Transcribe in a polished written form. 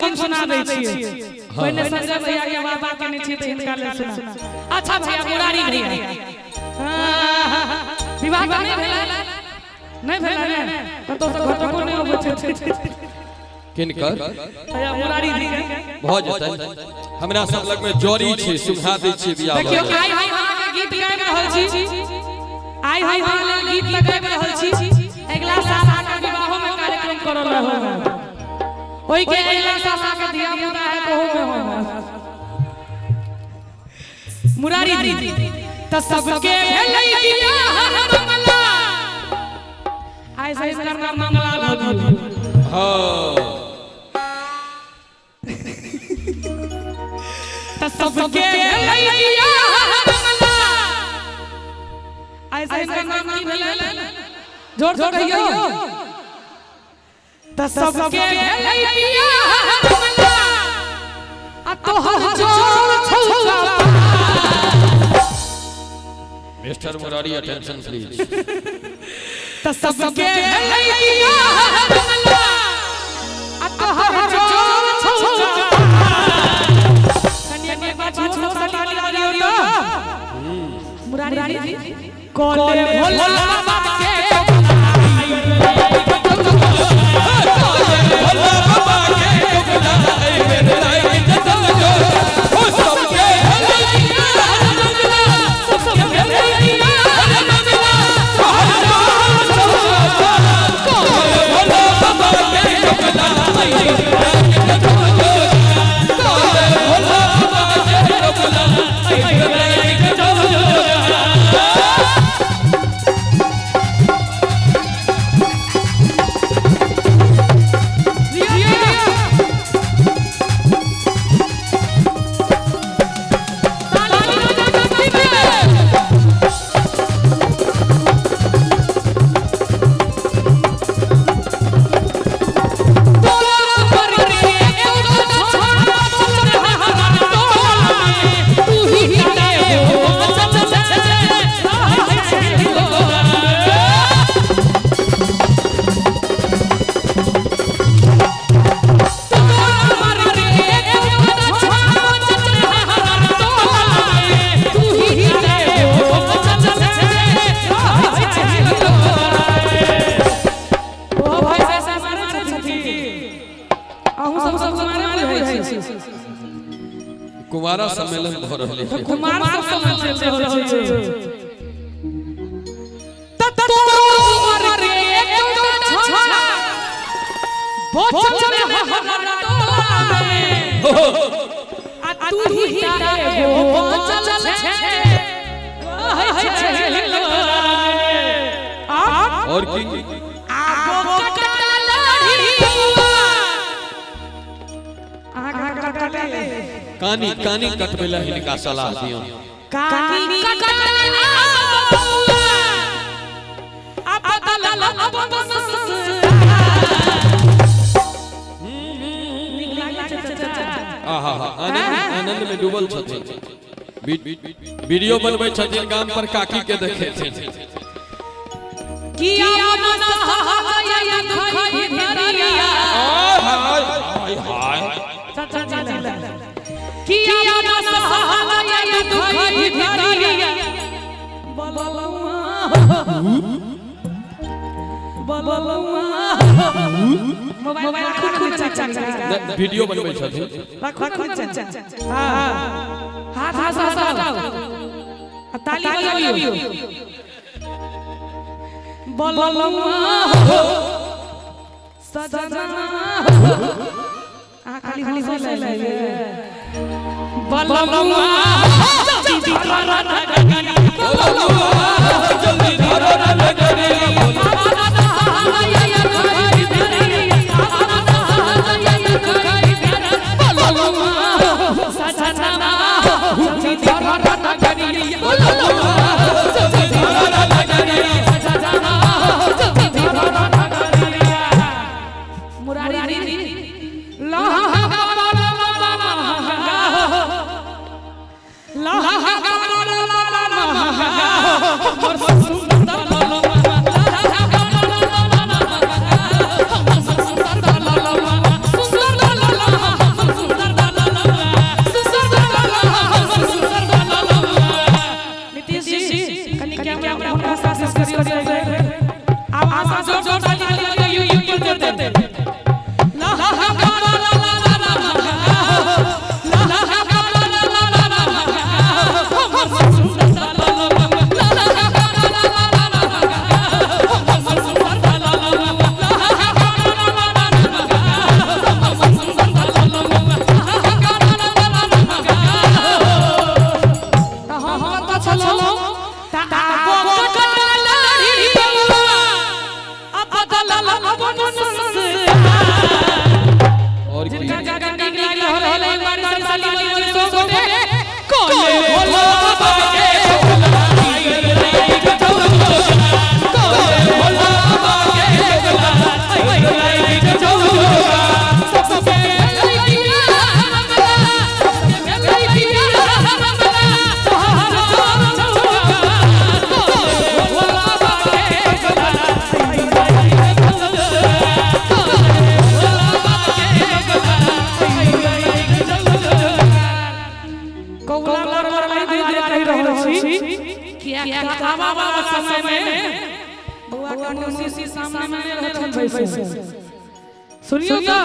हम सुना दै छियै। पहिने संजय भैया के बाबा केने छियै तऽ हिनका लेल सुना। अच्छा भैया मुरारी भैया विवाह नहि भेलै, नहि भेलै ने कतौ से घटको नहि अबै छै। किनकर भैया मुरारी जी के भऽ जेतै, हमरा सब लग में जड़ी छै, सुझा दै छियै बियाह। देखियौ आइ हम अहाँ के गीत गाबि रहल छी, आइ हम अहाँ लेल गीत गाबि रहल छी। अगिला साल अहाँ के विवाहो में कार्यक्रम करल रहब, ओहि के अगिला साल अहाँ के धिया पुता है ओहो में होब। मुरारी जी त सबके भेलै बियाह मंगला, आइ से हिनकर नाम मंगला भऽ गेल। हां त सबके भेलै बियाह मंगला, आइ से हिनकर नाम की भेलै? जोर से कहियौ। त सबके भेलै बियाह मंगला आ तोहर जोर छौका। Mister Murari attention please. त सबके भेलै बियाह मंगला आ तोहर जोर छौका। कनिया के बात छौ ताली बजाउ त मुरारी जी कोले भोला बाबा के कुमारा सम्मेलन भ रहल है। कुमार सम्मेलन चल रहल छै। त तोर उमर के एकटा छा बचल हमर टोला में आ तू ही ता एगो बचल छै रहै छै लोला में। और की आगो कटल लड़िया आगा कटल कानी कानी कटबेला हिनका सलाह दियौ। कानी कटल आ बदल अब आहा आनंद आनंद में डूबल छथिन। वीडियो बनबै छथिन गाम पर काकी के देखे छथिन। किया मन सहाय दुखई धरिया हाय हाय हाय चाचा किया मन सहाय दुखई धरिया बललुआ बललुआ मोबाइल राखू ने चाचा, वीडियो बनबै छथिन राखू ने चाचा। हां हाथ हाथ हटाओ आ ताली बजाबियौ। बललुआ हो सजना आ खाली हंसै ले बललुआ जल्दी धरा नगरी बललुआ जल्दी धरा नगरी। मुरारी जी सुंदर। जिनका नीक लागि रहल है एक बार सब ताली बजबै सौ गोटे कोले भोला बाबा के भोला आई गई कोले भोला बाबा के भोला आई गई सबसे समय में बउआ के मौसी सामने में रहत बैसल। सुनियो तो